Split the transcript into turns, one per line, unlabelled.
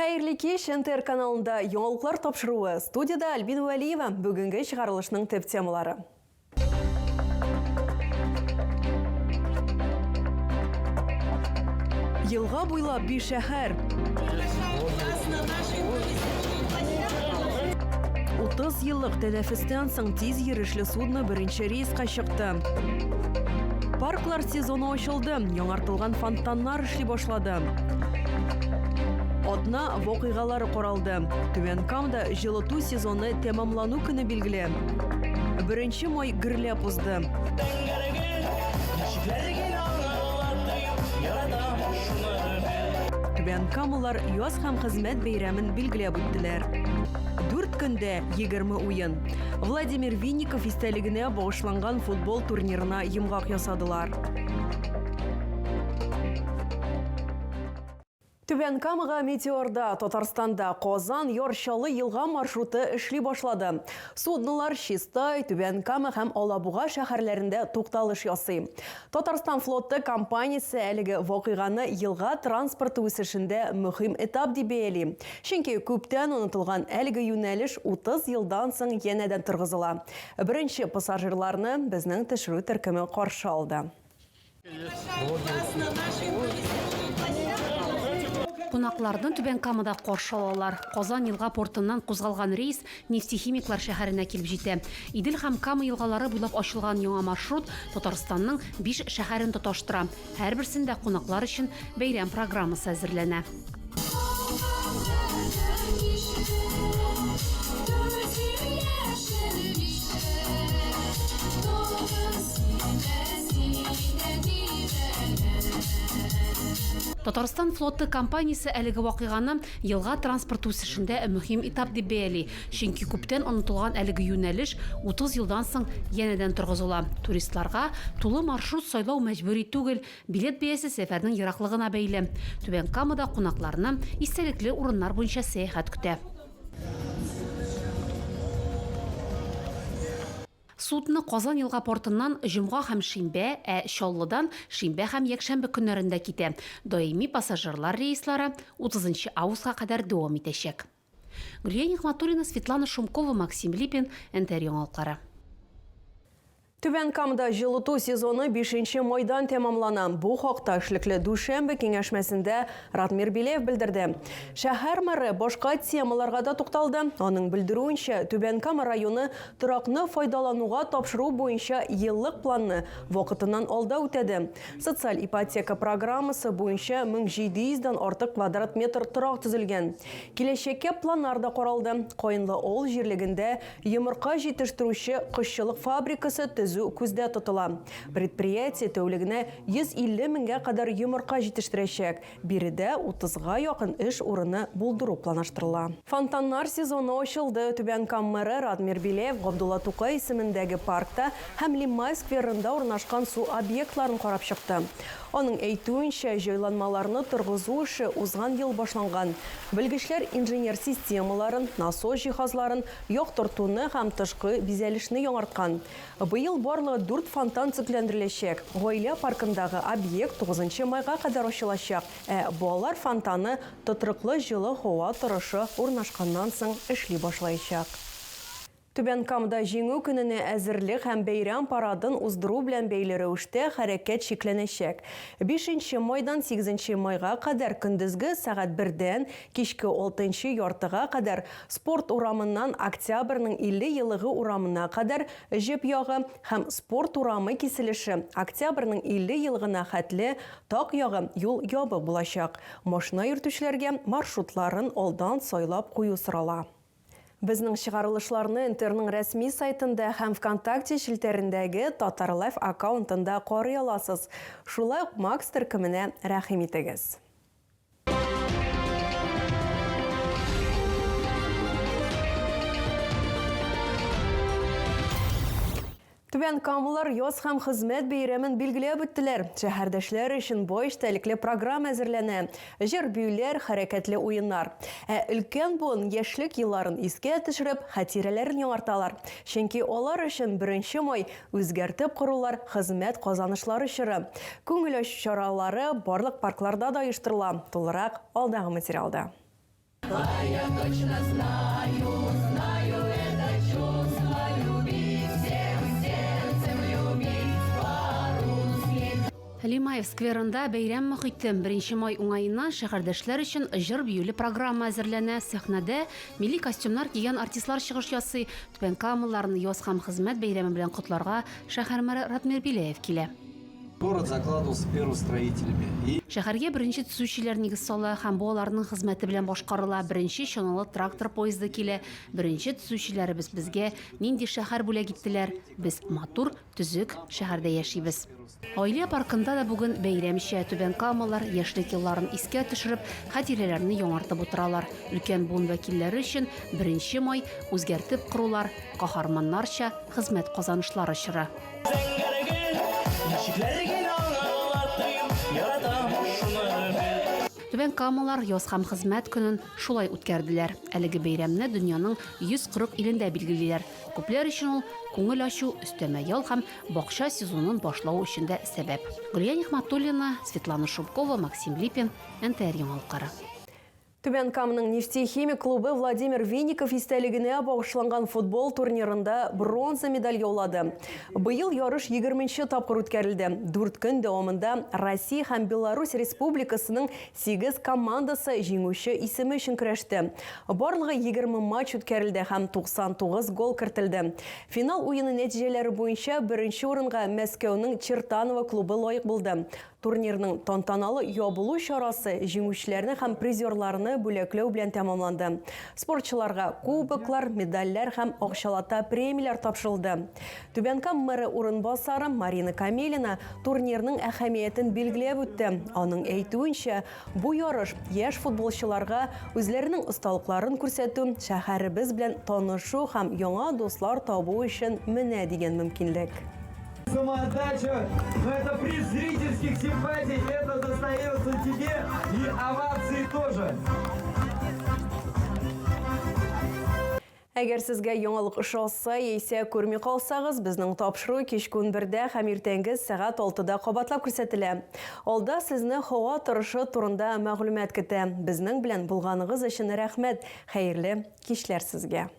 Хәерле кич, НТР каналында яңалыклар тапшыруы. Студиядә Альбина Вәлиева. Бүгенге чыгарылышның төп темалары. Елга буйлап биш шәһәр. 30 еллык тәнәфестән соң тиз йөрешле судно беренче рейска чыкты. Парклар сезоны ачылды, яңартылган фонтаннар эшли башлады. Атна вакыйгалары каралды. Түбән Камада җылыту сезоны тәмамлану көне билгеле. Беренче май гөрләп узды. Түбән Камалар яз һәм хезмәт бәйрәмен билгеләп үттеләр. Дүрт көндә 20 уен. Владимир Винников истәлегенә багышланган футбол турнирына йомгак ясадылар. Түбән Камага Метеорда, Татарстанда Казан, Яр Чаллы елга маршруты эшли башлады. Суднолар Чистай, Түбән Кама һәм Алабуга шәһәрләрендә тукталыш ясый. Татарстан флоты компаниясе әлеге вакыйганы елга транспорты үсешендә мөһим этап дип бәяли. Чөнки күптән онытылган әлеге юнәлеш 30 елдан соң янәдән торгызыла. Беренче пассажирларны безнең төшерү төркеме каршы алды.
Кунакларны Түбән Камада каршы алалар. Казан елга портыннан кузгалган рейс Нефтехимиклар шәһәренә килеп җитә. Идел һәм Кама елгалары буйлап ачылган яңа маршрут Татарстанның биш шәһәрен тоташтыра. Һәрберсендә кунаклар өчен бәйрәм программасы әзерләнә. Татарстан флоты компаниясе әлеге вакыйганы елга транспорты үсешендә мөһим этап дип бәяли, чөнки күптән онытылган әлеге юнәлеш 30 елдан соң янәдән торгызыла. Туристларга тулы маршрут сайлау мәҗбүри түгел, билет бәясе сәфәрнең ераклыгына бәйле. Түбән Камада кунакларны истәлекле урыннар буенча сәяхәт көтә. Судно Казан елга портыннан җомга һәм шимбә, ә Чаллыдан шимбә һәм якшәмбе көннәрендә китә. Даими пассажирлар рейслары 30 нчы августка кадәр дәвам итәчәк. Гөлия Нигъмәтуллина, Светлана Шумкова, Максим Липин, НТР яңалыклары.
Түбән Камада җылыту сезоны 5 майдан тәмамлана. Бу хакта эшлекле дүшәмбе киңәшмәсендә Ратмир Беляев белдерде. Шәһәр мэры башка темаларга да тукталды. Аның белдерүенчә, Түбән Кама районы торакны файдалануга тапшыру буенча еллык планны вакытыннан алда үтәде. Социаль ипотека программасы буенча 1700 дән артык квадрат метр торак төзелгән. Киләчәккә планнар да каралды. Каенлы авыл җирлегендә Йомырка җитештерүче кошчылык фабрикасы төзү күздә тотыла. Предприятие тәүлегенә 150 меңгә кадәр йомырка җитештерәчәк. Биредә 30 га якын эш урыны булдыру планлаштырыла. Фонтаннар сезоны ачылды. Түбән Кама мэры Радмир Беляев Габдулла Тукай исемендәге паркта һәм Лимай скверында урнашкан су объектларын карап чыкты. Аның әйтүенчә, җайланмаларны торгызу эше узган ел башланган. Белгечләр инженер системаларын, насос җиһазларын, яктыртуны һәм тышкы бизәлешне яңарткан. Быел барлыгы дүрт фонтан төзекләндереләчәк. Гаилә паркындагы объект тугызынчы майга кадәр ачылачак, ә балалар фонтаны тотрыклы җылы һава торышы урнашканнан соң эшли башлаячак. Түбән Камада Җиңү көненә әзерлек һәм бәйрәм парадын уздыру белән бәйле рәвештә хәрәкәт чикләнәчәк. Бишенче майдан сигезенче майга кадәр көндезге сәгать бердән кичке алтынчы яртыга кадәр Спорт урамыннан Октябрьнең 50 еллыгы урамына кадәр Җеп ягы һәм Спорт урамы киселеше, Октябрьнең 50 еллыгына хәтле Так ягы юл ябык булачак. Машина йөртүчеләргә маршрутларын алдан сайлап кую сорала. Безнең чыгарылышларны НТРның рәсми сайтында һәм ВКонтакте челтәрендәге Татарлайф аккаунтында карый аласыз. Шулай ук Макс төркеменә рәхим итегез. Түбән Камалар яз һәм хезмәт бәйрәмен билгеләп үттеләр. Шәһәрдәшләр өчен бай эчтәлекле программа әзерләнә. Җыр-биюләр, хәрәкәтле уеннар. Ә өлкән буын яшьлек елларын искә төшереп, хатирәләрен яңарталар. Чөнки алар өчен беренче май, үзгәртеп корулар, хезмәт казанышлары чоры. Күңел ачу чаралары барлык паркларда да оештырыла. Тулырак алдагы материалда.
А я точно знаю, знаю это чувство любить всем сердцем любить по-русски.
Лимаев скверында бәйрәм мохите. Беренче май уңаеннан шәһәрдәшләр өчен җыр-биюле программа әзерләнә. Сәхнәдә милли костюмнар кигән артистлар чыгыш ясый. Түбән Камалыларны яз һәм хезмәт бәйрәме белән котларга шәһәр мэры Ратмир Беляев килә.
Город закладывался первостроителями. И
Шәһәргә беренче төзүчеләр нигез сала һәм бу аларның хезмәте белән башкарыла. Беренче чаналы трактор поезды килә. Беренче төзүчеләребез безгә нинди шәһәр бүләк иттеләр. Без матур, төзек шәһәрдә яшибез. Гаилә паркында да бүген бәйрәмчә. Түбән Камалар яшьлек елларын искә төшереп, хатирәләрне яңартып утыралар. Өлкән буын вәкилләре өчен беренче май, үзгәртеп корулар, каһарманнарча хезмәт казанышлары чоры.
Зәңгәр гөл, ничекләр генә аңлатыйм, яратам шуны бел.
Түбән Камалар яз һәм хезмәт көнен шулай үткәрделәр. Әлеге бәйрәмне дөньяның 140 илендә билгелиләр. Күпләр өчен ул күңел ачу, өстәмә ял һәм бакча сезонын башлау өчен дә сәбәп. Гөлия Нигъмәтуллина, Светлана Шубкова, Максим Липин, НТР Яңалыклары.
Түбән Каманың Нефтехимик клубы Владимир Винников истәлегенә багышланган футбол турнирында бронза медаль яулады. Быел ярыш 20 тапкыр үткәрелде. Дүрт көн дәвамында Россия һәм Беларусь Республикасының 8 командасы җиңүче исеме өчен көрәште. Барлыгы 20 матч үткәрелде һәм 99 гол кертелде. Финал уены нәтиҗәләре буенча беренче урынга Мәскәүнең Чертаново клубы лаек булды. Турнирның тантаналы ябылу чарасы җиңүчеләрне һәм призерларны бүләкләү белән тәмамланды. Спортчыларга кубоклар, медальләр һәм акчалата премияләр тапшырылды. Түбән Кама мэры урынбасары Марина Камелина турнирның әһәмиятен билгеләп үтте. Аның әйтүенчә, бу ярыш яшь футболчыларга үзләренең осталыкларын күрсәтү, шәһәребез белән танышу һәм яңа дуслар табу өчен менә дигән мөмкинлек.
Самоотдача, но это приз зрительских симпатий, это достается тебе и овации тоже.
Әгәр сезгә яңалык ошаса яисә күрми калсагыз, безнең тапшыру кичке унбердә һәм иртәнге сәгать алтыда кабатлап күрсәтелә. Алда сезне һава торышы турында мәгълүмат көтә. Безнең белән булганыгыз өчен рәхмәт. Хәерле кичләр сезгә!